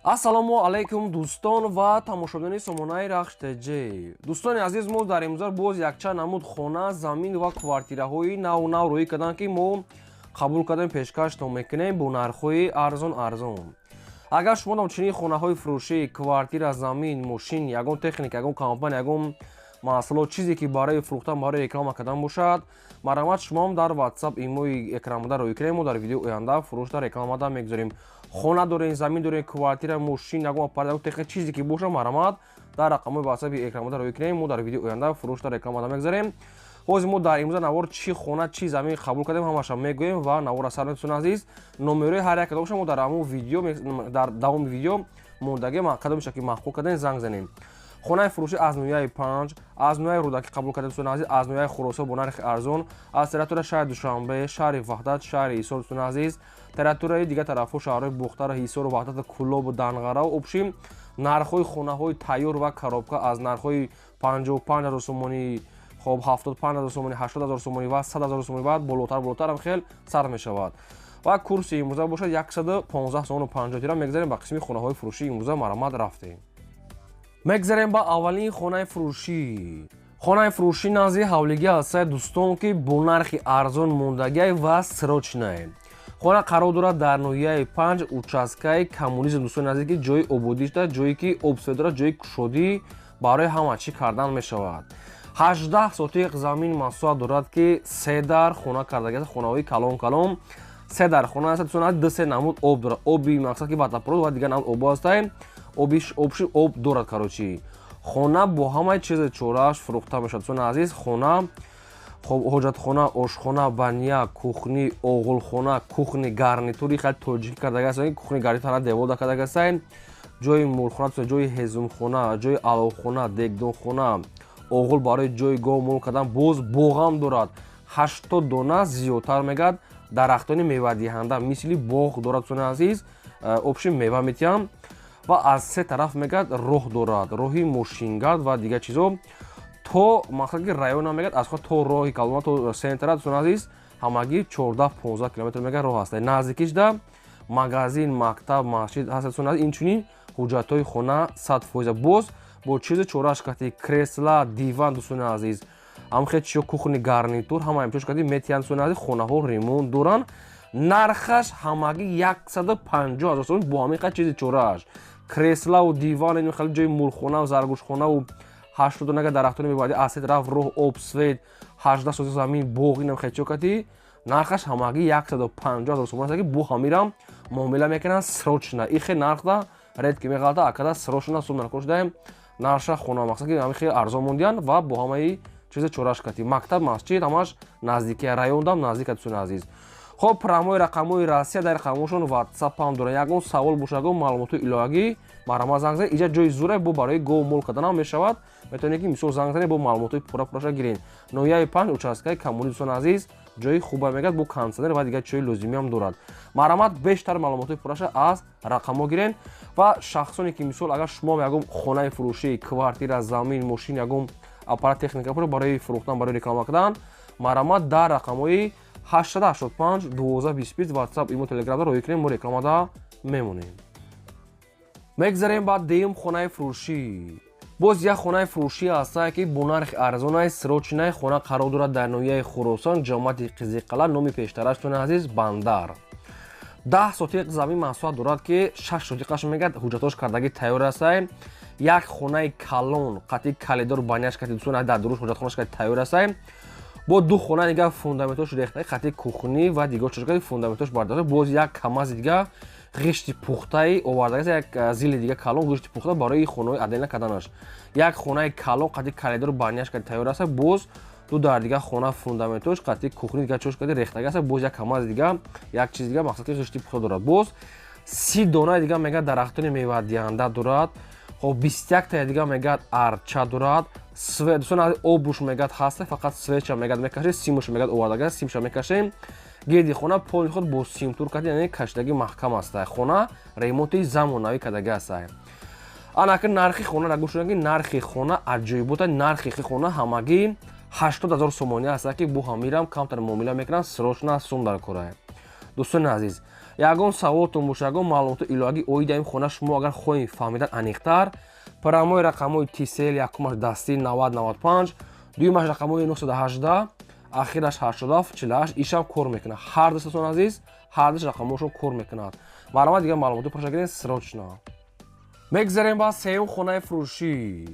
Ассалому алайкум, дӯстон ва тамошобинони сомонаи Рахш ТЖ. Дӯстони азиз, мо дар имрӯза боз якчанд намуд хона, замин ва квартираҳои наву нав рӯӣ карданд, ки мо қабул кардем, пешкаштон мекунем бо нархҳои арзон арзон. Агар шумо чунин хонаҳои фурӯшӣ, квартира, замин, мошин, ягон техника, ягон компания, ягон маҳсулот, чизе ки барои фурӯхтан, барои реклама кардан бошад, марҳамат, шумоам дар WhatsApp, имои экранбуда рӯй кунем. Мо дар видеои оянда фурӯшда, рекламада мегузорем. Хона дорем, замин дорем, квартира, мошин, ягон аппарат, ягон техника, чизе ки боша, марҳамат, дар рақамҳои WhatsApp экранбуда рӯй кунем. Мо дар видеои оянда фурӯшда, рекламада мегузорем. Ҳозир мо дар имрӯза навор чӣ хона, чӣ замин қабул кардем, ҳамаша мегӯем ва навора сар метусони азиз. Номерои ҳар як кадомаша мо дар ҳамон видео, дар давоми видео мондагӣ. Кадомеша ки маъқул кардем, занг занем. Хонаи фурӯшӣ аз ноҳияи Панҷ, аз ноҳияи Рӯдакӣ қабул кардем, дӯстони азиз, аз ноҳияи Хуросон бо нархи арзон, аз территорияи шаҳри Душанбе, шаҳри Ваҳдат, шаҳри Ҳисор, дӯстони азиз, территорияи дигар тарафҳо, шаҳрҳои Бохтар, Ҳисору Ваҳдат, Кӯлобу Данғара. Общем, нархҳои хонаҳои тайёр ва коробка аз нархҳои 55 000 сомонӣ, хоб, 75 000 сомонӣ, 80 000 сомонӣ ва 100 000 сомонӣ баъд болотар болотарам хел сар мешавад. Ва курси имрӯза бошад 115 сомону 50 тирам. Мегзарем ба қисми хонаҳои фурӯшии имрӯза. Марҳамат, рафтем. Мегзарем ба аввалин хонаи фурӯшӣ. Хонаи фурӯшӣ назди ҳавлигӣ ҳастае, дӯстон, ки бо нархи арзон мондагиай ва срочный. Хона қарор дорад дар ноҳияи Панҷ, участкаи Коммунизм, дӯстони азиз, ки ҷои ободӣ шуда, ҷое ки обсвет дорад, ҷои кушодӣ барои ҳама чӣ кардан мешавад. 18 сотиқ замин масоҳат дорад, ки се дар хона кардаги, хонаҳои калон калон, се дар хона аст, дӯстони азиз. Ду се намуд об дорад, оби мақсад ки водопровод ва дигар намуд обо ҳастае, обши об дорад. Короче, хона бо ҳамаи чизи чорааш фурӯхта мешавад, дӯстони азиз. Хона, хоб, ҳоҷатхона, ошхона, баня, кухни, оғулхона, кухни гарнитури хеле тоҷикӣ кардаги аст, кухни гарнитур ҳана девода кардаги аст, ҷои мурхона, ҷои ҳезумхона, ҷои аловхона, дегдонхона, оғул барои ҷои гов мол кардан. Боз боғам дорад, 80 дона зиёдтар мегӯяд дарахтони мевадиҳанда, мисли боғ дорад, дӯстони азиз. Общем, мева метиҳам. Ва аз се тараф мегӯяд роҳ дорад, роҳи мошингард ва дигар чизо. То мақсад ки района мегӯяд, аз худ то роҳи калона, то центра, дӯстони азиз, ҳамагӣ 14-15 километр мегӯяд роҳ аст. Наздикишда магазин, мактаб, масҷид ҳаст, дӯстони азиз. Инчунин ҳуҷҷатҳои хона 100%, боз бо чизи чорааш кати, кресла, диван, дӯстони азиз, ҳамхе чиё, кухни гарнитур, ҳама имтиёз кати метиҳанд, дӯстони азиз. Хонаҳо ремонт доранд. Нархаш ҳамагӣ 150 000 сомон, бо ҳамин қад чизи чорааш, креславу диван, ин хеле ҷои мурхонаву заргӯшхонаву 80 донага дарахтони мебади, аз се тараф роҳ, об, свет, 18 сотих замин, боғ, инам хеле чокати. Нархаш ҳамагӣ 150 000 сомон аст, ки бо ҳамирам муомила мекунанд срочно. Ихе нархда редко меғалта, акада срочно сум наркор шудаем. Нарша хона мақсад ки ҳами хеле арзон мондиянд ва бо ҳамаи чизи чораш кати, мактаб, масҷид ҳамаш наздики, райондам наздик, дӯстони азиз. Хоб, прямой рақамҳои Россия, дар рақамҳошон WhatsApp ҳам доранд. Ягон савол боша, ягон маълумоти иловагӣ, марҳамат, занг занед. Иҷа ҷои зуре бо барои гов мол карданам мешавад. Метавонед ки мисол занг занед, бо маълумотҳои пурра пурраша гиред. Ноҳияи Панҷ, участкаи Коммунизм, дӯстони азиз, ҷои хуба мегӯяд, бо кондитсионер ва дигар чизҳои лозимиам дорад. Марҳамат, бештар маълумотҳои пурраша аз рақамҳо гирен. Ва шахсоне ки мисол агар шумо ягон хонаи фурӯшӣ, квартира, замин, мошин, ягон аппарат, техника барои фурӯхтан, барои реклама кардан, марҳамат, дар рақамҳои 885 12 25 WhatsApp, имо, Telegram рӯй кунем, мо рекламада мемонем. Мегзарем ба дуюм хонаи фурӯшӣ. Боз як хонаи фурӯшӣ ҳастае, ки бо нархи арзонай, срочный. Хона қарор дорад дар ноҳияи Хуросон, ҷамоати Қизиқалъа, номи пештараш, дӯстони азиз, Бандар. 10 сотиқ замин масоҳат дорад, ки 6 сотиқаш мегӯяд ҳуҷҷатош кардагӣ тайёр астае. Як хонаи калон қати коридор, баняш кати, дӯстони, дар дуруш ҳуҷҷатхонаш кати тайёр астае. Бо ду хона дига фундаментош рехта, қати кухни ва дигар чиз фундаментош бардошта. Боз як камази дига ғишти пухтаи оварда, як зили дига калон ғишти пухта барои хонаҳои отдельно карданаш. Як хонаи калон қати коридор, баняш кати тайёр аста. Боз ду дар дига хона фундаментош қати кухни, дига чош кати рехтага аста. Боз як камази дига, як чиз дига, мақсад ки ғишти пухта дорад. Боз 30 донаи дига мегӯяд дарахтони мевадиҳанда дорад. Хоб, 21 тая дига мегӯяд арча дорад. Свет, дӯстон, обуш мегӯяд ҳаста, фақат светча мегӯяд мекашем, симуш мегӯяд овардага, симша мекашем. Гирди хона поли худ бо симтур кард, яъне кашидаги маҳкам аста. Хона ремонти замонавӣ кардаги аста. Анаки нархи хона гӯш, ки нархи хона аҷоибота. Нархи хона ҳамагӣ 80 000 сомонӣ аста, ки бо ҳамирам камтар муомила мекунанд. Срочно сум дар кора. Дӯстони азиз, ягон саволтон боша, ягон маълумоти иловагӣ оиди ин хона шумо агар хоҳем фаҳмидан аниқтар, прямой рақамҳои Tcell якумаш дастӣ 9095, дуюмаш рақамҳои 918, ахираш 87 48, ишам кор мекунад. Ҳар дӯстон азиз, ҳар душ рақамҳошон кор мекунад. Марҳамат, дигар маълумоти пурша гирен срочно. Мегзарем ба сеюм хонаи фурӯшӣ.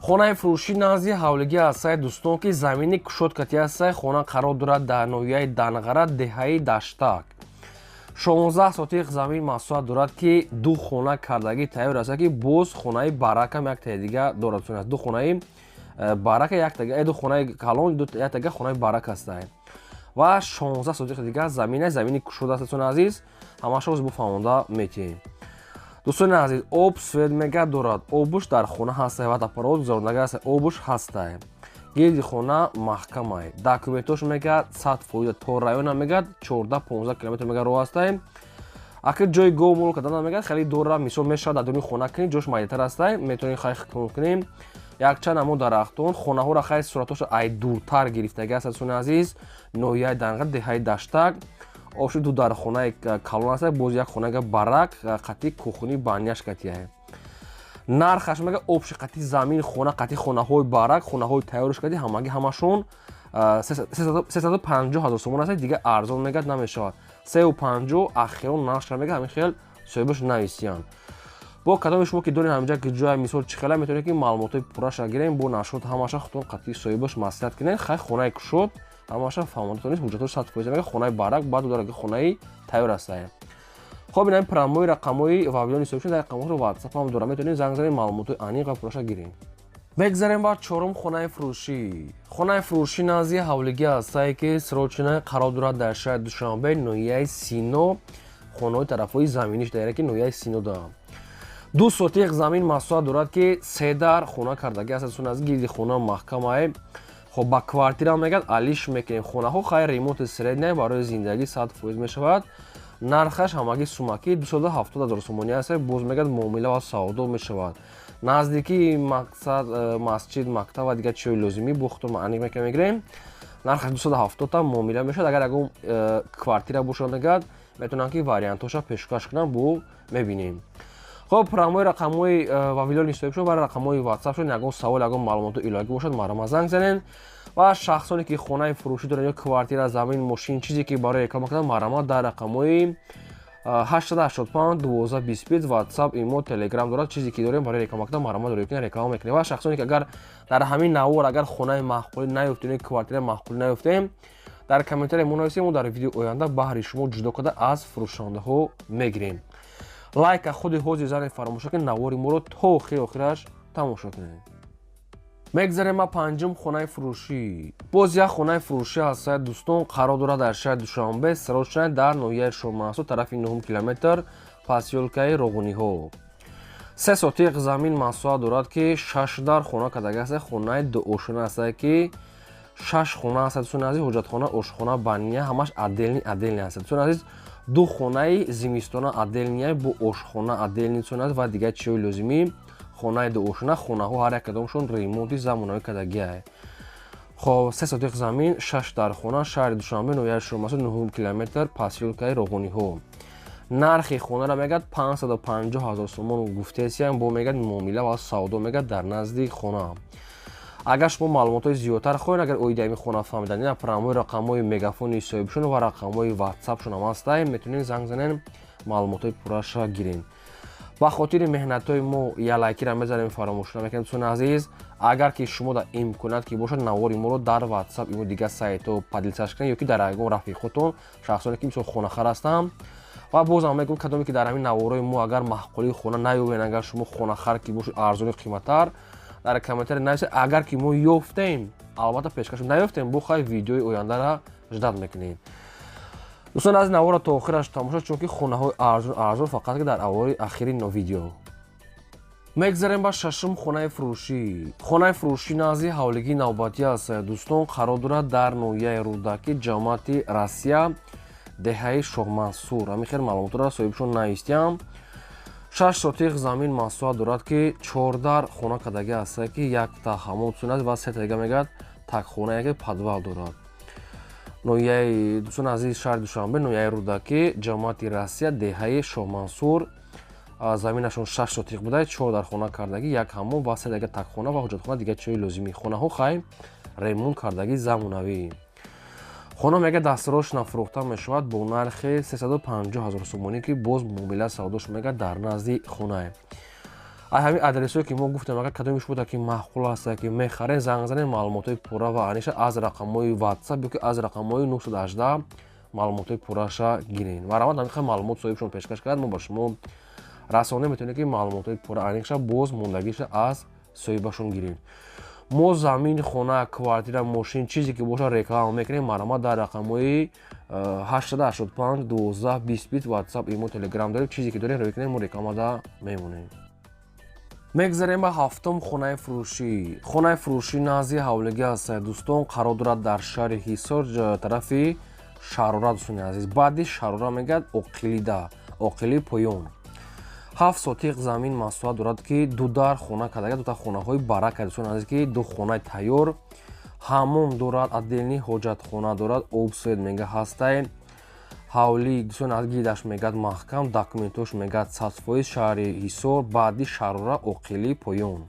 Хонаи фурӯшӣ назди ҳавлигӣ ҳастае, дӯстон, ки замини кушод кати ҳастае. Хона қарор дорад дар ноҳияи Данғара, деҳаи Даштак. 16 сотиқ замин масоҳат дорад, ки ду хона кардагӣ тайёр аст, ки боз хонаи баракам яктаи дига дорад. Ду хонаи барака яктага, ду хонаи калон, яктага хонаи барак ҳастае ва 16 сотиқ дига замина, замини кушод аст. Дӯстони азиз, ҳамаша оз буфаҳмонда метиҳем. Дӯстони азиз, об, свет мега дорад, обуш дар хона ҳастае, водопровод гузарондага ҳастае, обуш ҳастае, гирди хона маҳкамае, документош мега 100%, то района мега 14-15 километр мега роҳ ҳастае. Аки ҷои гов мол кардан мега хеле дора, мисол мешавад дар дуни хона кунӣ, ҷош майдатар ҳастае, метавонӣ хай кунем. Якчанд намо дарахтон, хонаҳоро хай суратҳоша ай дуртар гирифтага аст. Дӯстони азиз, ноҳияи Данғар, деҳаи Даштак, оши ду дар хонаи калон аст, боз як хонага барак қати кухни баняш катияе. Нархаш мега общий қати замин, хона, қати хонаҳои барак, хонаҳои тайёрш кати ҳамаги ҳамашон 350 ҳазор сомон аст. Дига арзон мегад намешавад, 350 ахирон нархша мега ҳамин хел соҳибаш нависиянд. Бо кадоми шумо ки доред ҳаминҷа ки ҷоя мисол чӣ хела, метавонед ки маълумотҳои пурраша гирем, бо нашрот ҳамаша худтон қатъи соҳибаш маслиҳат кунед. Хай, хонаи кушод ҳамаша фаҳмонда нест, ҳуҷҷатҳош 100% мега, хонаи барак баъд дорад, хонаи тайёр ҳастае. Хоб, ин прямой рақамҳои Вавилони соҳибшон, дар рақамҳоро WhatsApp ҳам дорам, метавонед занг занед, маълумотҳои аниқ ва пурраша гирем. Мегзарем ба чорум хонаи фурӯшӣ. Хонаи фурӯшӣ назди ҳавлигӣ ҳастае, ки срочно қарор дорад дар шаҳри Душанбе, ноҳияи Сино, хонаҳои тарафҳои заминиш дар ки ноҳияи Сино дорам. 2 сотиқ замин масоҳат дорад, ки се дар хона кардагӣ аст. Аз гирди хона маҳкамае. Хоб, ба квартира мегӯяд алиш мекунем хонаҳо, хайр, ремонти средняя барои зиндагӣ 100% мешавад. Нархаш ҳамагӣ сумакӣ 270 ҳазор сомонӣ аст. Боз мегӯяд муомила ва савдо мешавад. Наздикии мақсад масҷид, мактаб ва дигар чизҳои лозимӣ бо худтон аниқ мекунем, мегирем. Нархаш 270 та, муомила мешавад. Агар ягон квартира бошад, мегӯяд, метавонанд ки вариантҳоша пешкаш кунанд, бо мебинем. Хоб, прямой рақамҳои Вавилони соҳибшон ва рақамҳои ватсапшон, ягон савол, ягон маълумоту иловагӣ бошад, марҳамат, занг занед. Ва шахсоне ки хонаи фурӯшӣ доранд ё квартира, замин, мошин, чизе ки барои реклама кардан, марҳамат, дар рақамҳои 885 12 25 WhatsApp, имо, Telegram дорад. Чизе ки дорем барои реклама кардан, марҳамат, рӯй кунед, реклама мекунем. Ва шахсоне ки агар дар ҳамин навор агар хонаи маъқулӣ наёфтем ё квартираи маъқулӣ наёфтем, дар комментария мо нависем, мо дар видеои оянда баҳри шумо ҷудо карда аз фурӯшандаҳо мегирем. Лайка худи ҳозир занед, фаромӯш накунед, навори моро то охири охираш тамошо кунед. Мегзарем ба панҷум хонаи фурӯшӣ. Боз як хонаи фурӯшӣ ҳастае, дӯстон, қарор дорад дар шаҳри Душанбе, срочно дар ноҳияи Шоҳмансур, тарафи нуҳум километр, посёлкаи Роғуниҳо. 3 сотиқ замин масоҳат дорад, ки шаш дар хона кардага ҳастае. Хонаи дуошона ҳастае, ки шаш хона ҳастад, дӯстони азиз, ҳоҷатхона, ошхона, баня ҳамаш отдельный отдельный ҳастад. Дӯстони азиз, ду хонаи зимистона отдельный бо ошхона отдельный, дӯстони азиз, ва дигар чизҳои лозимӣ. Хонаи дуошона, хонаҳо ҳар як кадомшон ремонти замонавӣ кардагиае. Хоб, 3 сотиқ замин, шаш дар хона, шаҳри Душанбе, ноҳияи Шоҳмансур, нуҳум километр, посёлкаи Роғуниҳо. Нархи хонаро мегӯяд 550 ҳазор сомон гуфтесиям, бо мегӯяд муомила ва савдо мегӯяд дар назди хона. Агар шумо маълумотҳои зиёдтар хоҳед, агар оиди ҳамин хона фаҳмидан, ина прямой рақамҳои мегафони соҳибшон ва рақамҳои ватсапшон ҳам ҳастае, метавонед занг занед, маълумотҳои пурраша гиред. Ба хотири меҳнатҳои мо я лайкира мезанем, фаромӯш намекунем. Дӯстони азиз, агар ки шумо дар имконият ки бошад, навори моро дар ватсап имо дигар сайтҳо поделиться кунед ё ки дар ягон рафиқотон, шахсоне ки мисол хонахар ҳастанд. Ва бозам мегӯм, кадоме ки дар ҳамин наворҳои мо агар маъқулии хона наёбед, агар шумо хонахар ки бошед, арзони қиматтар, дар комментария нависед. Агар ки мо ёфтем, албатта пешкаш, наёфтем, бо хай видеои ояндара ждать мекунем. Дӯстон, аз навора то охираш тамошо, чунки хонаҳои арзон арзон фақат ки дар аввали ахири видео. Мегзарем ба шашум хонаи фурӯшӣ. Хонаи фурӯшӣ назди ҳавлигии навбатӣ аст, дӯстон, қарор дорад дар ноҳияи Рӯдакӣ, ҷамоати Россия, деҳаи Шоҳмансур. Ҳамин хел маълумотро соҳибшон навистиям. 6 сотиқ замин масоҳат дорад, ки чордар хона кардагӣ ҳастае, ки якта ҳамон аст ва сета дига мегӯяд такхонае, ки подвал дорад. Ноҳияи, дӯстони азиз, шаҳри Душанбе, ноҳияи Рӯдакӣ, ҷамоати Россия, деҳаи Шоҳмансур. Заминашон 6 сотиқ буда, 4 дар хона кардагӣ, як ҳаммом ва се дага такхона ва ҳоҷатхона, дига чиҳои лозимӣ. Хонаҳо хай ремонт кардагӣ, замонавӣ. Хона мега дастрош нафурӯхта мешавад бо нархи 350 ҳазор сомонӣ, ки боз муомила савдош мега дар назди хонае. Ай ҳамин адресҳое, ки мо гуфтем, агар кадомиш буда, ки маъқул аста, ки мехарем, занг занем, маълумотҳои пурра ва аниша аз рақамҳои WhatsApp ёки аз рақамҳои 918 маълумотҳои пурраша гирен. Марҳамат, ҳамин маълумот соҳибшон пешкаш кард, мо ба шумо расонем. Метавонед, ки маълумотҳои пурра аниқша, боз мондагиша аз соҳибашон гирем. Мо замин, хона, квартира, мошин, чизе ки бошад, реклама мекунем. Марҳамат, дар рақамҳои 885 12 20 WhatsApp, имо, Telegram дорем. Чизе ки дорем, рӯй кунем, мо рекламада мемонем. Мегзарем ба ҳафтум хонаи фурӯшӣ. Хонаи фурӯшӣ назди ҳавлигӣ аст, дӯстон, қарор дорад дар шаҳри Ҳисор, тарафи Шарора. Дӯстони азиз, баъди Шарора мегӯяд, Оқилида, Оқили поён. 7 сотиқ замин масоҳат дорад, ки ду дар хона кардага, дута хонаҳои барака, дӯстони азиз, ки ду хонаи тайёр, ҳаммом дорад, отдельный ҳоҷатхона дорад, об, свет мега ҳастай. Ҳавлӣ, дӯстони азиз, гирдаш мегӯяд маҳкам, документош мегӯяд 100%. Шаҳри Ҳисор, баъди Шарора, Оқилӣ поён.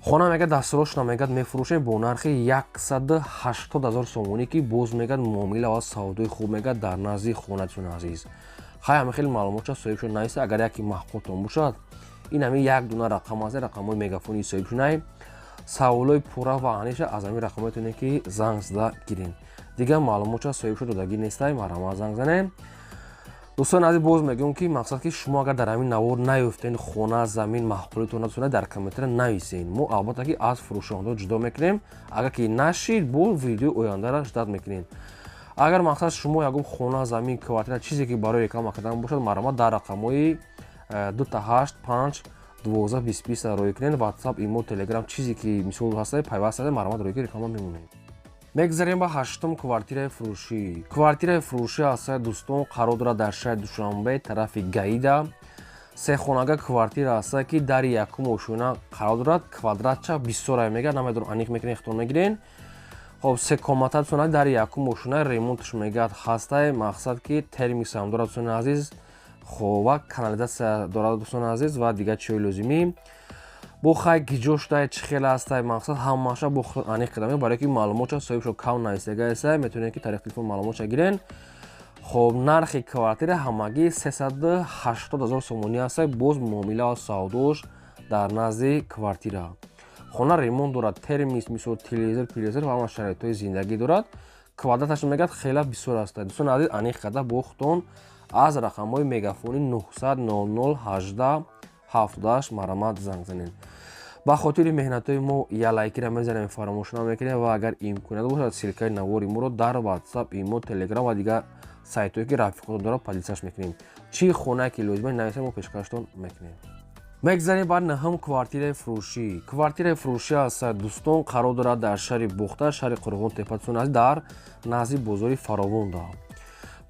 Хона мегӯяд дастрошна мегӯяд мефурӯшем бо нархи 180 ҳазор сомонӣ, ки боз мегӯяд муомила ва савдои хуб мегӯяд дар назди хона. Дӯстони азиз, хай ҳама хеле маълумотша соҳибшон нависта. Агар яке маъқултон бошад, ин ҳамин як дуна рақам аст, рақамҳои мегафони соҳибшонай. Саволҳои пурра ва аниша аз ҳамин рақам метавонед, ки занг зада гирен. Дигар маълумотша соҳибшон додагӣ нестай, марҳамат, занг занем. Дӯстони азиз, боз мегӯям, ки мақсад, ки шумо агар дар ҳамин навор наёфтен хона, замин маъқулитон надӯстона, дар комментария нависен. Мо албатта ки аз фурӯшонҳо ҷудо мекунем. Агар ки нашид, бо видеои ояндара ждать мекунем. Агар мақсад шумо ягон хона, замин, квартира, чизе ки барои реклама кардан бошад, марҳамат, дар рақамҳои 2 8 5 12 20 20 рӯй кунед. WhatsApp, имо, Telegram, чизе ки мисол ҳаста, пайваст ҳаста, марҳамат, рӯй ки реклама мемонем. Мегзарем ба ҳаштум квартираи фурӯшӣ. Квартираи фурӯшӣ ҳаста, дӯстон, қарор дорад дар шаҳри Душанбе, тарафи Гаида. Сехонага квартира ҳаста, ки дари якум ошёна қарор дорад. Квадратча бисёра мега, намедонам, аниқ мекунед, ихтиёр мегирен. Хоб, се комната, дӯстон, дари якум ошёна, ремонтш мегӯяд ҳастай, мақсад ки термисам дорад, дӯстони азиз. Хоб, ва канализатсия дорад, дӯстони азиз, ва дигар чиҳои лозимӣ. Бо хай гиҷо шудай, чӣ хеле ҳастай, мақсад ҳамаша бо худ аниқ кардам, барое ки маълумотша соҳибшо кам нависдагаеса. Метавонед, ки тариқи телефон маълумотша гирен. Хоб, нархи квартира ҳамагӣ 380 ҳазор сомонӣ ҳастай, боз муомила ва савдош дар назди квартира. Хона ремонт дорад, термис, мисол, телевизор, пелевизор ва ҳама шароитҳои зиндагӣ дорад. Квадраташ мегӯяд хела бисёр аст. Дӯстони азиз, аниқ карда бо худтон аз рақамҳои мегафони 900 00 18 78 марҳамат, занг занед. Ба хотири меҳнатҳои мо я лайкира мезанем, фаромӯш намекунем, ва агар имконият бошад, ссылкаи навори моро дар WhatsApp, имо, Telegram ва дигар сайтҳое, ки рафиқотон дорад, поделиться мекунем. Чӣ хонае ки лозима, нависем, мо пешкаштон мекунем. Мегзарем ба наҳум квартираи фурӯшӣ. Квартираи фурӯшӣ аст, дӯстон, қарор дорад дар шаҳри Бохтар, шаҳри Қурғон Тепа, дӯстони, дар назди бозори Фаровонда.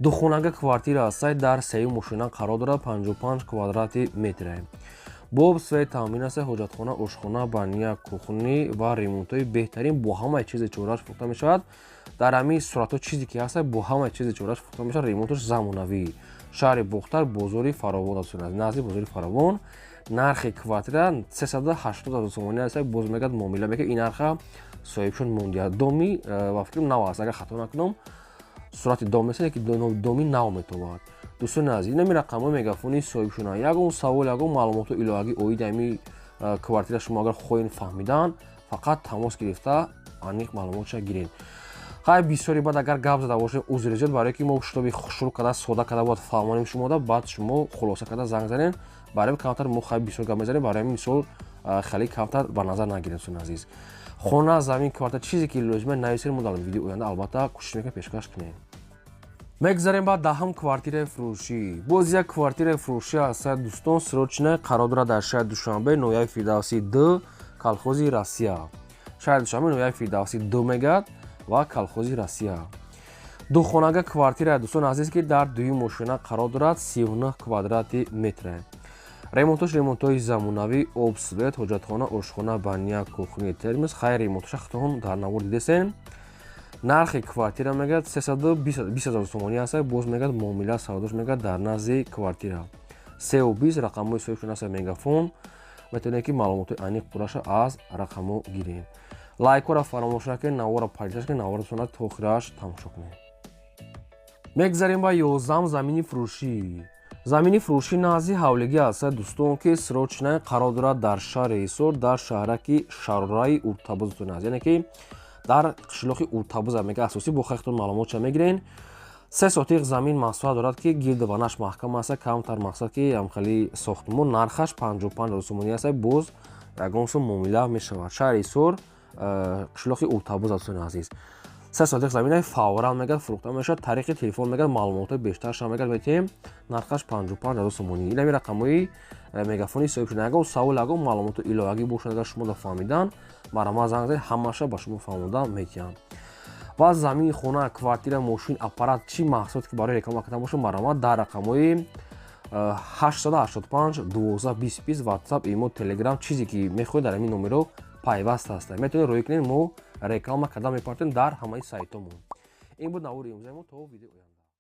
Духонага квартира аст, дар сеюм ошёна қарор дорад, 55 квадрати метре. Бо свет таъмин аст, ҳоҷатхона, ошхона, баня, кухня ва ремонтҳои беҳтарин, бо ҳамаи чизи чораш фурӯхта мешавад. Дар ҳамин суратҳо чизе ки ҳаст, бо ҳамаи чизи чораш фурӯхта мешавад, ремонташ замонавӣ. Шаҳри Бохтар, бозори Фаровон аст, назди бозори Фаровон. Нархи квартира 380 ҳазор сомонӣ аст, боз мегӯяд муомила мекунад. Ин нарха соҳибшон мондиҳад. Доми ва фикрам нав аст, агар хато накунам, сурати дом нест, ки доми нав метобад. Дӯстони азиз, инами рақамҳои мегафони соҳибшона. Ягон савол, ягон маълумотҳо иловагӣ оиди ҳами квартира шумо агар хоҳед фаҳмидан, фақат тамос гирифта, аниқ маълумотша гиред. Хай, бисёри баъд агар гап зада бошем, узри зиёд, барое ки мо шитоби шурӯъ карда, сода карда бояд фаҳмонем шумода, баъд шумо хулоса карда занг занем. Барои камтар мо хай бисёр гап мезанем, барои мисол хеле камтар ба назар нагирем. Дӯстони азиз, хона, замин, квартира, чизе ки лозима, нависед, мо дар видео оянда албатта кӯшиш мекунем пешкаш кунем. Мегзарем ба даҳум квартираи фурӯшӣ. Боз як квартираи фурӯшӣ аст, дӯстон, срочно, қарор дорад дар шаҳри Душанбе, ноҳияи Фирдавси д, колхози Россия. Шаҳри Душанбе, ноҳияи Фирдавси д мегӯяд ва колхози Россия. Духонага квартира, дӯстони азиз, ки дар дуюм ошёна қарор дорад, 39 квадрати метре. Ремонтош ремонтҳои замонавӣ, об, свет, ҳоҷатхона, ошхона, баня, кухня, термос. Хайр, ремонтоша худтон дар навор дидесен. Нархи квартира мегӯяд 320 ҳазор сомонӣ аст. Боз мегӯяд, муомила савдош мегӯяд дар назди квартира. 3 20 рақамҳои соҳибшон аст, Мегафон. Метавонед, ки маълумоти аниқ пурраша аз рақамҳо гиред. Лайкҳоро фаромӯш накунед, наворро поделиться кунед, наворро то охираш тамошо кунед. Мегзарем ба 11-ам замини фурӯшӣ. Замини фурӯшӣ назди ҳавлигӣ аст, дӯстон, ки срочно қарор дорад дар шаҳри Ҳисор, дар шаҳраки Шарораи Уртабузтон аст, яъне ки дар қишлоқи Уртабуза. Мега асосӣ бо хахтон маълумотша мегирен. 3 сотиқ замин масоҳат дорад, ки гирду банаш маҳкам аст, камтар мақсад ки ҳамхели сохтмон. Нархаш 55 000 сомонӣ аст, боз ягон сум муомила мешавад. Шаҳри Ҳисор, қишлоқи Уртабуз, дӯстони азиз. 3 сотиқ замина фавран мегӯяд фурӯхта мешавад. Тариқи телефон мегӯяд маълумотҳои бештарша мегӯяд метиҳем. Нархаш 55 000 сомонӣ. Инами рақамҳои Мегафони соҳиб шуда. Ягон савол, ягон маълумоти иловагӣ бошад, агар шумо да фаҳмидан, марҳамат, занг занед, ҳамаша ба шумо фаҳмода метиҳам. Ва замин, хона, квартира, мошин, аппарат, чӣ маҳсулоте ки барои реклама кардан бошад, марҳамат, дар рақамҳои 885 12 20 20, WhatsApp, имо, Telegram, чизе ки мехоҳед, дар ҳамин номеро пайваст ҳастад, метавонед рӯй кунед, мо реклама кардан мепартем дар ҳамаи сайтҳомон. Ин буд навори имрӯзаи мо. То видеои оянда.